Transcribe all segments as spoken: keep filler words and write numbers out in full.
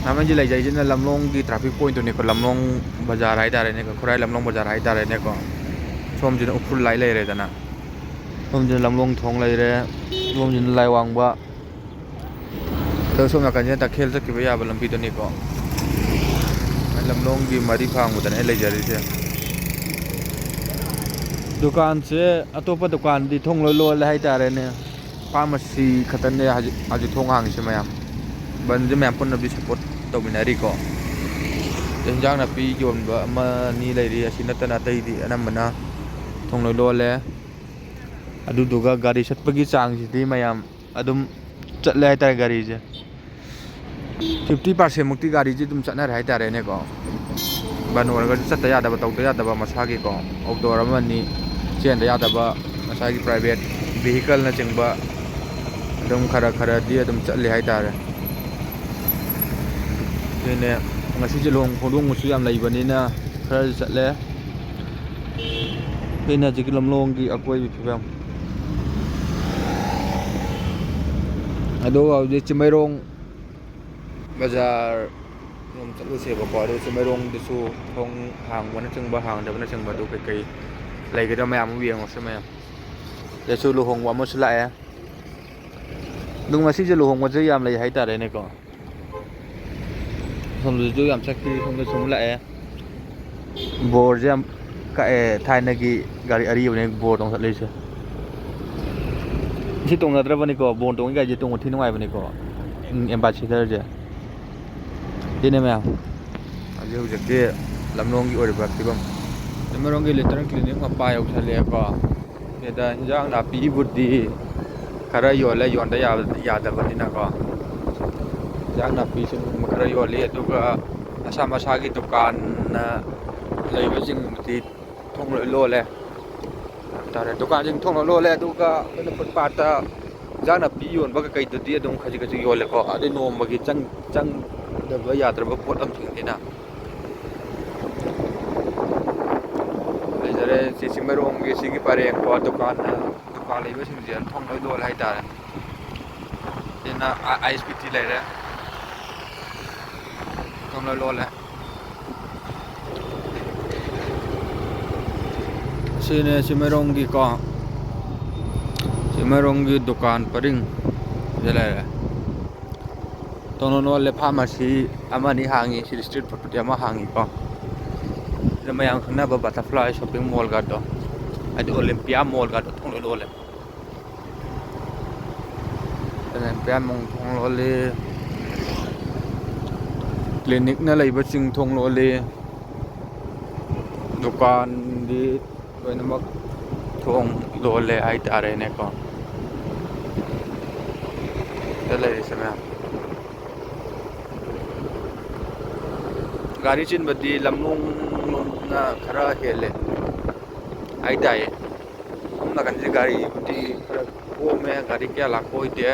ꯅꯍꯥꯟꯋꯥꯏꯗꯤ ꯂꯩꯖꯩꯁꯤꯅ ꯂꯝꯂꯣꯡꯒꯤ traffic pointꯇꯨꯅꯤꯀꯣ, ꯂꯝꯂꯣꯡ ꯕꯖꯥꯔ ꯍꯥꯏꯇꯥꯔꯦꯅꯦꯀꯣ, ꯈꯨꯔꯥꯏ ꯂꯝꯂꯣꯡ ꯕꯖꯥꯔ ꯍꯥꯏꯇꯥꯔꯦꯅꯦꯀꯣ꯫ ꯁꯣꯝꯁꯤꯅ ꯎꯈ꯭ꯔꯨꯜ ꯂꯥꯏ ꯂꯩꯔꯦꯗꯅ, ꯁꯣꯝꯁꯤꯅ ꯂꯝꯂꯣꯡ ꯊꯣꯡ ꯂꯩꯔꯦ, ꯁꯣꯝꯁꯤꯅ ꯂꯥꯏꯋꯥꯡꯕ, ꯑꯗꯣ ꯁꯣꯝ ꯅꯥꯀꯟꯁꯤꯅ ꯇꯈꯦꯜ ꯆꯠꯈꯤꯕ ꯌꯥꯕ ꯂꯝꯕꯤꯗꯨꯅꯤꯀꯣ꯫ ꯂꯝꯂꯣꯡꯒꯤ ꯃꯔꯤ ꯐꯥꯡꯕꯗꯅꯦ ꯑꯩ ꯂꯩꯖꯔꯤꯁꯦ꯫ ꯗꯨꯀꯥꯟꯁꯦ, ꯑꯇꯣꯞꯄ ꯗꯨꯀꯥꯟꯗꯤ ꯊꯣꯡ ꯂꯣꯏ ꯂꯣꯜꯂꯦ ꯍꯥꯏꯇꯥꯔꯦꯅꯦ꯫ Pharmacy ꯈꯛꯇꯅꯦ ꯍꯧꯖꯤꯛ, ꯍꯧꯖꯤꯛ ꯊꯣꯡ ꯍꯥꯡꯉꯤꯁꯦ ꯃꯌꯥꯝ꯫ ꯕꯟꯁꯦ ꯃꯌꯥꯝ ꯄꯨꯟꯅ support ꯇꯧꯃꯤꯟꯅꯔꯤꯀꯣ꯫ ꯏꯟꯖꯥꯡ ꯅꯥꯄꯤ ꯌꯣꯟꯕ ꯑꯃ ꯑꯅꯤ ꯂꯩꯔꯤ, ꯑꯁꯤ ꯅꯠꯇꯅ ꯑꯇꯩꯗꯤ ꯑꯅꯝꯕꯅ ꯊꯣꯡ ꯂꯣꯏ ꯂꯣꯜꯂꯦ꯫ ꯑꯗꯨꯗꯨꯒ ꯒꯥꯔꯤ ꯆꯠꯄꯒꯤ ꯆꯥꯡꯁꯤꯗꯤ ꯃꯌꯥꯝ ꯑꯗꯨꯝ ꯆꯠꯂꯦ ꯍꯥꯏꯇꯥꯔꯦ ꯒꯥꯔꯤꯁꯦ꯫ Fifty percent ꯃꯨꯛꯇꯤ ꯒꯥꯔꯤꯁꯦ ꯑꯗꯨꯝ ꯆꯠꯅꯔꯦ ꯍꯥꯏꯇꯥꯔꯦꯅꯦꯀꯣ꯫ ꯕꯟ ꯑꯣꯏꯔꯒꯁꯨ ꯆꯠꯇ ꯌꯥꯗꯕ, ꯇꯧꯗ ꯌꯥꯗꯕ ꯃꯁꯥꯒꯤꯀꯣ, ꯑꯣꯛꯇꯣ ꯑꯃꯅꯤ ꯆꯦꯟꯗ ꯌꯥꯗꯕ, ꯃꯁꯥꯒꯤ private vehicleꯅꯆꯤꯡꯕ ꯑꯗꯨꯝ ꯈꯔ ꯈꯔꯗꯤ ꯑꯗꯨꯝ ꯆꯠꯂꯤ ꯍꯥꯏꯇꯥꯔꯦ꯫ ꯑꯗꯨꯅꯦ, ꯉꯁꯤꯁꯦ ꯂꯨꯍꯣꯡ ꯈꯣꯡꯗꯣꯡꯕꯁꯨ ꯌꯥꯝ ꯂꯩꯕꯅꯤꯅ ꯈꯔꯁꯨ ꯆꯠꯂꯦ꯫ ꯑꯩꯅ ꯍꯧꯖꯤꯛꯀꯤ ꯂꯝꯂꯣꯡꯒꯤ ꯑꯀꯣꯏꯕꯒꯤ ꯐꯤꯕꯝ꯫ ꯑꯗꯨꯒ ꯍꯧꯖꯤꯛ ꯆꯤꯡꯃꯩꯔꯣꯡ ꯕꯖꯥꯔ ꯔꯣꯝ ꯆꯠꯂꯨꯁꯦꯕꯀꯣ꯫ ꯑꯗꯨ ꯆꯤꯡꯃꯩꯔꯣꯡꯗꯁꯨ ꯊꯣꯡ ꯍꯥꯡꯕꯅꯆꯤꯡꯕ, ꯍꯥꯡꯗꯕꯅꯆꯤꯡꯕ, ꯑꯗꯨ ꯀꯩꯀꯩ ꯂꯩꯒꯗꯕ ꯃꯌꯥꯝ ꯑꯃ ꯌꯦꯡꯉꯨꯁꯦ ꯃꯌꯥꯝ꯫ ꯁꯤꯗꯁꯨ ꯂꯨꯍꯣꯡꯕ ꯑꯃꯁꯨ ꯂꯥꯛꯑꯦ꯫ ꯑꯗꯨꯝ ꯉꯁꯤꯁꯦ ꯂꯨꯍꯣꯡꯕꯁꯦ ꯌꯥꯝ ꯂꯩ ꯍꯥꯏꯇꯥꯔꯦꯅꯦꯀꯣ꯫ ꯁꯣꯝꯗꯁꯨ ꯌꯥꯝ ꯆꯠꯈꯤ, ꯁꯣꯝꯗꯁꯨ ꯑꯃꯨꯛ ꯂꯥꯛꯑꯦ꯫ ꯕꯣꯔꯁꯦ ꯌꯥꯝ ꯀꯛꯑꯦ, ꯊꯥꯏꯅꯒꯤ ꯒꯥꯔꯤ ꯑꯔꯤꯕꯅꯦ ꯕꯣꯔ ꯇꯣꯡꯈꯠꯂꯤꯁꯦ꯫ ꯁꯤ ꯇꯣꯡꯅꯗ꯭ꯔꯕꯅꯤꯀꯣ, ꯕꯣꯔ ꯇꯣꯡꯉꯤ ꯒꯥꯔꯤꯁꯦ ꯇꯣꯡꯕ ꯊꯤ ꯅꯨꯡꯉꯥꯏꯕꯅꯤꯀꯣ꯫ ꯎꯝ, ambassadorꯁꯦ꯫ ꯁꯤꯅꯦ ꯃꯌꯥꯝ꯫ ꯍꯧꯖꯤꯛ ꯍꯧꯖꯤꯛꯀꯤ ꯂꯝꯂꯣꯡꯒꯤ ꯑꯣꯏꯔꯤꯕ ꯐꯤꯕꯝ꯫ ꯆꯤꯡꯃꯩꯔꯣꯡꯒꯤ ꯂꯤꯇꯔ ꯀ꯭ꯂꯤꯅꯤꯛ ꯃꯄꯥ ꯌꯧꯁꯜꯂꯛꯑꯦꯀꯣ꯫ ꯁꯤꯗ ꯍꯤꯟꯖꯥꯡ ꯅꯥꯄꯤꯕꯨꯗꯤ ꯈꯔ ꯌꯣꯜꯂꯦ, ꯌꯣꯟꯗ ꯌꯥꯕ-, ꯌꯥꯗꯕꯅꯤꯅꯀꯣ꯫ ꯍꯤꯟꯖꯥꯡ ꯅꯥꯄꯤꯁꯤꯡ ꯈꯔ ꯌꯣꯜꯂꯤ, ꯑꯗꯨꯒ ꯃꯁꯥ ꯃꯁꯥꯒꯤ ꯗꯨꯀꯥꯟꯅ ꯂꯩꯕꯁꯤꯡꯕꯨꯗꯤ ꯊꯣꯡ ꯂꯣꯏ ꯂꯣꯜꯂꯦ ꯍꯥꯏꯇꯥꯔꯦ꯫ ꯗꯨꯀꯥꯟꯁꯤꯡ ꯊꯣꯡ ꯂꯣꯏ ꯂꯣꯜꯂꯦ, ꯑꯗꯨꯒ ꯑꯩꯈꯣꯏꯅ ꯐꯨꯠꯄꯥꯠꯇ ꯍꯤꯟꯖꯥꯡ ꯅꯥꯄꯤ ꯌꯣꯟꯕ ꯀꯩꯀꯩꯗꯨꯗꯤ ꯑꯗꯨꯝ ꯈꯖꯤꯛ ꯈꯖꯤꯛ ꯌꯣꯜꯂꯦꯀꯣ꯫ ꯑꯗꯨꯗꯤ ꯅꯣꯡꯃꯒꯤ ꯆꯪ-, ꯆꯪꯗꯕ ꯌꯥꯗ꯭ꯔꯕ ꯄꯣꯠ ꯑꯃꯁꯨ ꯑꯣꯏꯕꯅꯤꯅ꯫ ꯂꯩꯖꯔꯦ ꯁꯤ ꯆꯤꯡꯃꯩꯔꯣꯡꯒꯤ ꯁꯤꯒꯤ ꯄꯔꯦꯡꯀꯣ, ꯗꯨꯀꯥꯟꯅ, ꯗꯨꯀꯥꯟ ꯂꯩꯕꯁꯤꯡꯁꯦ ꯊꯣꯡ ꯂꯣꯏ ꯂꯣꯜꯂꯦ ꯍꯥꯏꯇꯥꯔꯦ꯫ ꯁꯤꯅ ꯑꯥꯏ ꯑꯦꯁ ꯕꯤ ꯇꯤ ꯂꯩꯔꯦ꯫ ꯊꯣꯡ ꯂꯣꯏ ꯂꯣꯜꯂꯦ꯫ ꯁꯤꯅꯦ ꯆꯤꯡꯃꯩꯔꯣꯡꯒꯤꯀꯣ, ꯆꯤꯡꯃꯩꯔꯣꯡꯒꯤ ꯗꯨꯀꯥꯟ ꯄꯔꯤꯡ ꯁꯤꯗ ꯂꯩꯔꯦ꯫ ꯊꯣꯡ ꯂꯣꯟ ꯂꯣꯜꯂꯦ꯫ ꯐꯥꯔꯃꯥꯁꯤ ꯑꯃꯅꯤ ꯍꯥꯡꯉꯤ꯫ ꯁꯤꯗ ꯏꯁꯇ꯭ꯔꯤꯠ ꯐꯨꯗꯄꯨꯗꯤ ꯑꯃ ꯍꯥꯡꯉꯤꯀꯣ꯫ ꯁꯤꯗ ꯃꯌꯥꯝ ꯈꯪꯅꯕ ꯕꯇꯔꯐ꯭ꯂꯥꯏ ꯁꯣꯞꯄꯤꯡ ꯃꯣꯜꯒꯗꯣ, ꯍꯥꯏꯗꯤ ꯑꯣꯂꯦꯝꯄꯤꯌꯥ ꯃꯣꯜꯒꯗꯣ ꯊꯣꯡ ꯂꯣꯏ ꯂꯣꯜꯂꯦ꯫ ꯑꯣꯂꯦꯝꯄꯤꯌꯥ ꯃꯣꯜ ꯊꯣꯡ ꯂꯣꯜꯂꯤ꯫ ꯀ꯭ꯂꯤꯅꯤꯛꯅ ꯂꯩꯕꯁꯤꯡ ꯊꯣꯡ ꯂꯣꯜꯂꯤ꯫ ꯗꯨꯀꯥꯟꯗꯤ ꯂꯣꯏꯅꯃꯛ ꯊꯣꯡ ꯂꯣꯜꯂꯦ ꯍꯥꯏꯇꯥꯔꯦꯅꯦꯀꯣ꯫ ꯁꯤꯗ ꯂꯩꯔꯤꯁꯦ ꯃꯌꯥꯝ꯫ ꯒꯥꯔꯤ ꯆꯤꯟꯕꯗꯤ ꯂꯝꯂꯣꯡ ꯂꯣꯝꯅ ꯈꯔ ꯍꯦꯜꯂꯦ ꯍꯥꯏꯇꯥꯏꯌꯦ꯫ ꯁꯣꯝ ꯅꯥꯀꯟꯁꯦ ꯒꯥꯔꯤꯕꯨꯗꯤ ꯈꯔ ꯀꯣꯝꯃꯦ, ꯒꯥꯔꯤ ꯀꯌꯥ ꯂꯥꯛꯄ ꯑꯣꯏꯗꯦ꯫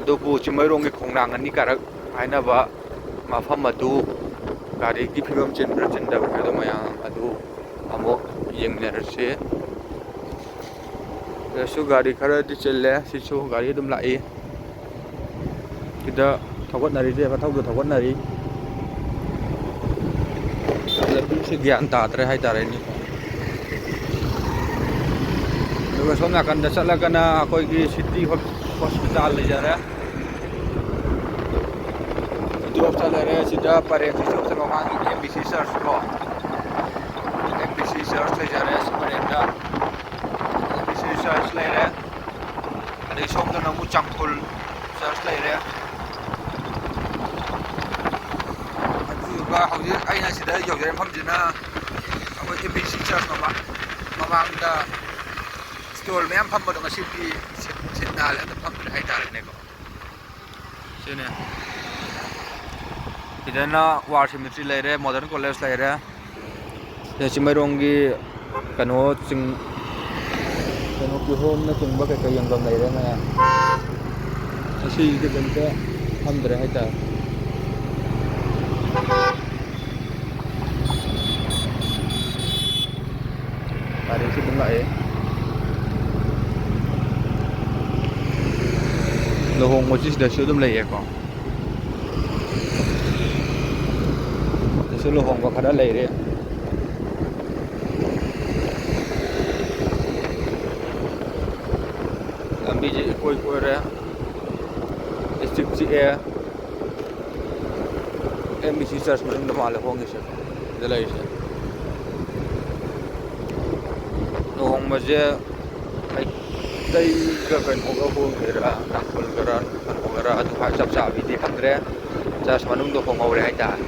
ꯑꯗꯨꯕꯨ ꯆꯤꯡꯃꯩꯔꯣꯡꯒꯤ ꯈꯣꯡꯅꯥꯡ ꯑꯅꯤ ꯀꯥꯔꯛ ꯍꯥꯏꯅꯕ ꯃꯐꯝ ꯑꯗꯨ ꯒꯥꯔꯤꯒꯤ ꯐꯤꯕꯝ ꯆꯤꯟꯕ꯭ꯔꯥ ꯆꯤꯟꯗꯕ꯭ꯔꯥ ꯍꯥꯏꯕꯗꯣ ꯃꯌꯥꯝ ꯑꯗꯨ ꯑꯃꯨꯛ ꯌꯦꯡꯃꯤꯟꯅꯔꯁꯤ꯫ ꯁꯤꯗꯁꯨ ꯒꯥꯔꯤ ꯈꯔꯗꯤ ꯆꯤꯜꯂꯦ꯫ ꯁꯤꯁꯨ ꯒꯥꯔꯤ ꯑꯗꯨꯝ ꯂꯥꯛꯏ꯫ ꯁꯤꯗ ꯊꯧꯒꯠꯅꯔꯤꯁꯦ, ꯃꯊꯧꯗꯣ ꯊꯧꯒꯠꯅꯔꯤ꯫ ꯂꯝꯕꯤꯁꯦ ꯒ꯭ꯌꯥꯟ ꯇꯥꯗ꯭ꯔꯦ ꯍꯥꯏꯇꯥꯔꯦꯅꯦꯀꯣ꯫ ꯑꯗꯨꯒ ꯁꯣꯝ ꯅꯥꯀꯟꯗ ꯆꯠꯂꯒꯅ ꯑꯩꯈꯣꯏꯒꯤ ꯁꯤꯇꯤ ꯍꯣꯁꯄꯤꯇꯥꯜ ꯂꯩꯖꯔꯦ꯫ ꯁꯤꯇꯤ ꯍꯣꯁꯄꯤꯇꯥꯜ ꯂꯩꯔꯦ꯫ ꯁꯤꯗ ꯄꯔꯦꯡ ꯁꯤꯇꯤ ꯍꯣꯁꯄꯤꯇꯥꯜ ꯃꯃꯥꯡꯒꯤ ꯑꯦꯝ ꯕꯤ ꯁꯤ ꯆꯔꯆ ꯀꯣ, ꯑꯦꯝ ꯕꯤ ꯁꯤ ꯆꯔꯆ ꯂꯩꯖꯔꯦ꯫ ꯁꯤ ꯄꯔꯦꯡꯗ ꯑꯦꯝ ꯕꯤ ꯁꯤ ꯆꯔꯆ ꯂꯩꯔꯦ꯫ ꯑꯗꯩ ꯁꯣꯝꯗꯅ ꯑꯃꯨꯛ ꯆꯥꯡꯈꯨꯜ ꯆꯔꯆ ꯂꯩꯔꯦ꯫ ꯑꯗꯨꯗꯨꯒ ꯍꯧꯖꯤꯛ ꯑꯩꯅ ꯁꯤꯗ ꯌꯧꯖꯔꯤꯕ ꯃꯐꯝꯁꯤꯅ ꯑꯩꯈꯣꯏ ꯑꯦꯝ ꯕꯤ ꯁꯤ ꯆꯔꯆ ꯃꯃꯥꯡ-, ꯃꯃꯥꯡꯗ ꯁ꯭ꯇꯣꯜ ꯃꯌꯥꯝ ꯐꯝꯕꯗꯣ ꯉꯁꯤꯗꯤ ꯁꯤꯠ, ꯁꯤꯠ ꯅꯥꯜꯂꯦ, ꯑꯗꯨꯝ ꯐꯝꯗ꯭ꯔꯦ ꯍꯥꯏꯇꯥꯔꯦꯅꯦꯀꯣ꯫ ꯁꯤꯅꯦ꯫ ꯁꯤꯗꯅ ꯋꯥꯔ ꯁꯤꯃꯤꯇ꯭ꯔꯤ ꯂꯩꯔꯦ, ꯃꯣꯗꯔꯟ ꯀꯣꯂꯦꯖ ꯂꯩꯔꯦ꯫ ꯁꯤꯗ ꯆꯤꯡꯃꯩꯔꯣꯡꯒꯤ ꯀꯩꯅꯣ ꯆꯤꯡ-, ꯀꯩꯅꯣ ꯀꯤꯍꯣꯝꯅꯆꯤꯡꯕ ꯀꯩꯀꯩ ꯌꯣꯟꯐꯝ ꯂꯩꯔꯦ ꯃꯌꯥꯝ꯫ ꯉꯁꯤꯗꯤ ꯀꯩꯝꯇ ꯐꯝꯗ꯭ꯔꯦ ꯍꯥꯏꯇꯥꯔꯦ꯫ ꯒꯥꯔꯤꯁꯨ ꯑꯗꯨꯝ ꯂꯥꯛꯑꯦ꯫ ꯂꯨꯍꯣꯡꯕꯁꯤ ꯁꯤꯗꯁꯨ ꯑꯗꯨꯝ ꯂꯩꯌꯦꯀꯣ꯫ ꯂꯨꯍꯣꯡꯕ ꯈꯔ ꯂꯩꯔꯦ꯫ ꯂꯝꯕꯤꯁꯦ ꯏꯀꯣꯏ ꯀꯣꯏꯔꯦ꯫ ꯏꯆꯤꯛ ꯆꯤꯛꯑꯦ꯫ ꯑꯦꯝ ꯕꯤ ꯁꯤ ꯆꯔꯆ ꯃꯅꯨꯡꯗ ꯃꯥꯜꯂꯦ ꯍꯣꯡꯉꯤꯁꯦ꯫ ꯁꯤꯗ ꯂꯩꯔꯤꯁꯦ꯫ ꯂꯨꯍꯣꯡꯕꯁꯦ ꯃꯩꯇꯩꯒ ꯀꯩꯅꯣꯒ ꯍꯣꯡꯉꯤꯔꯥ, ꯇꯥꯡꯈꯨꯜꯒꯔ, ꯀꯩꯅꯣꯒꯔ, ꯑꯗꯨ ꯍꯥꯏ ꯆꯞ ꯆꯥꯕꯤꯗꯤ ꯈꯪꯗ꯭ꯔꯦ꯫ ꯆꯔꯆ ꯃꯅꯨꯡꯗ ꯍꯣꯡꯍꯧꯔꯦ ꯍꯥꯏꯇꯥꯔꯦ꯫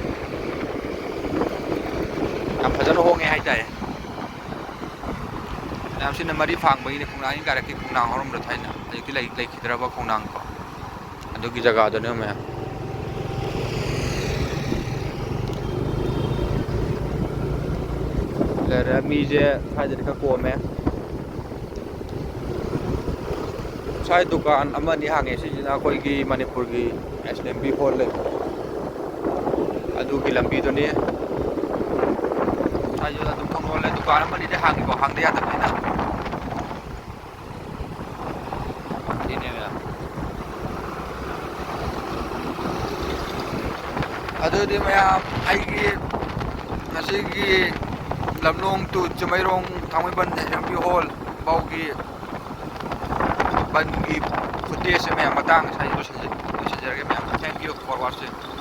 ꯌꯥꯝ ꯐꯖꯅ ꯍꯣꯡꯉꯦ ꯍꯥꯏꯇꯥꯔꯦ꯫ ꯃꯌꯥꯝꯁꯤꯅ ꯃꯔꯤ ꯐꯥꯡꯕꯒꯤꯅꯦ, ꯈꯣꯡꯅꯥꯡ ꯑꯅꯤ ꯀꯥꯔꯛꯀꯤ ꯈꯣꯡꯅꯥꯡ ꯍꯧꯔꯝꯕꯗꯣ ꯊꯥꯏꯅ꯫ ꯍꯧꯖꯤꯛꯇꯤ ꯂꯩ-, ꯂꯩꯈꯤꯗ꯭ꯔꯕ ꯈꯣꯡꯅꯥꯡ ꯀꯣ꯫ ꯑꯗꯨꯒꯤ ꯖꯒꯥꯗꯨꯅꯦ ꯃꯌꯥꯝ꯫ ꯂꯩꯔꯦ, ꯃꯤꯁꯦ ꯁ꯭ꯋꯥꯏꯗꯗꯤ ꯈꯔ ꯀꯣꯝꯃꯦ꯫ ꯁ꯭ꯋꯥꯏ ꯗꯨꯀꯥꯟ ꯑꯃꯅꯤ ꯍꯥꯡꯉꯦ꯫ ꯁꯤꯁꯤꯅ ꯑꯩꯈꯣꯏꯒꯤ ꯃꯅꯤꯄꯨꯔꯒꯤ ꯑꯦꯁ ꯑꯦꯝ ꯕꯤ ꯍꯣꯜ ꯂꯩꯕ ꯑꯗꯨꯒꯤ ꯂꯝꯕꯤꯗꯨꯅꯤ꯫ ꯁ꯭ꯋꯥꯏꯁꯤꯗ ꯑꯗꯨꯝ ꯊꯣꯡ ꯂꯣꯜꯂꯦ꯫ ꯗꯨꯀꯥꯟ ꯑꯃꯅꯤꯗꯤ ꯍꯥꯡꯉꯤꯀꯣ, ꯍꯥꯡꯗ ꯌꯥꯗꯕꯅꯤꯅ꯫ ꯁꯤꯅꯦ ꯃꯌꯥꯝ꯫ ꯑꯗꯨꯗꯤ ꯃꯌꯥꯝ, ꯑꯩꯒꯤ ꯉꯁꯤꯒꯤ Lamlong to Chingmeirong Thangmeiband S M B hall ꯐꯥꯎꯒꯤ ꯕꯟꯒꯤ footage ꯁꯦ ꯃꯌꯥꯝ ꯃꯇꯥꯡ ꯑꯁꯤꯗ ꯂꯣꯏꯁꯤꯟꯖ-, ꯂꯣꯏꯁꯤꯟꯖꯔꯒꯦ ꯃꯌꯥꯝ꯫ Thank you for watching꯫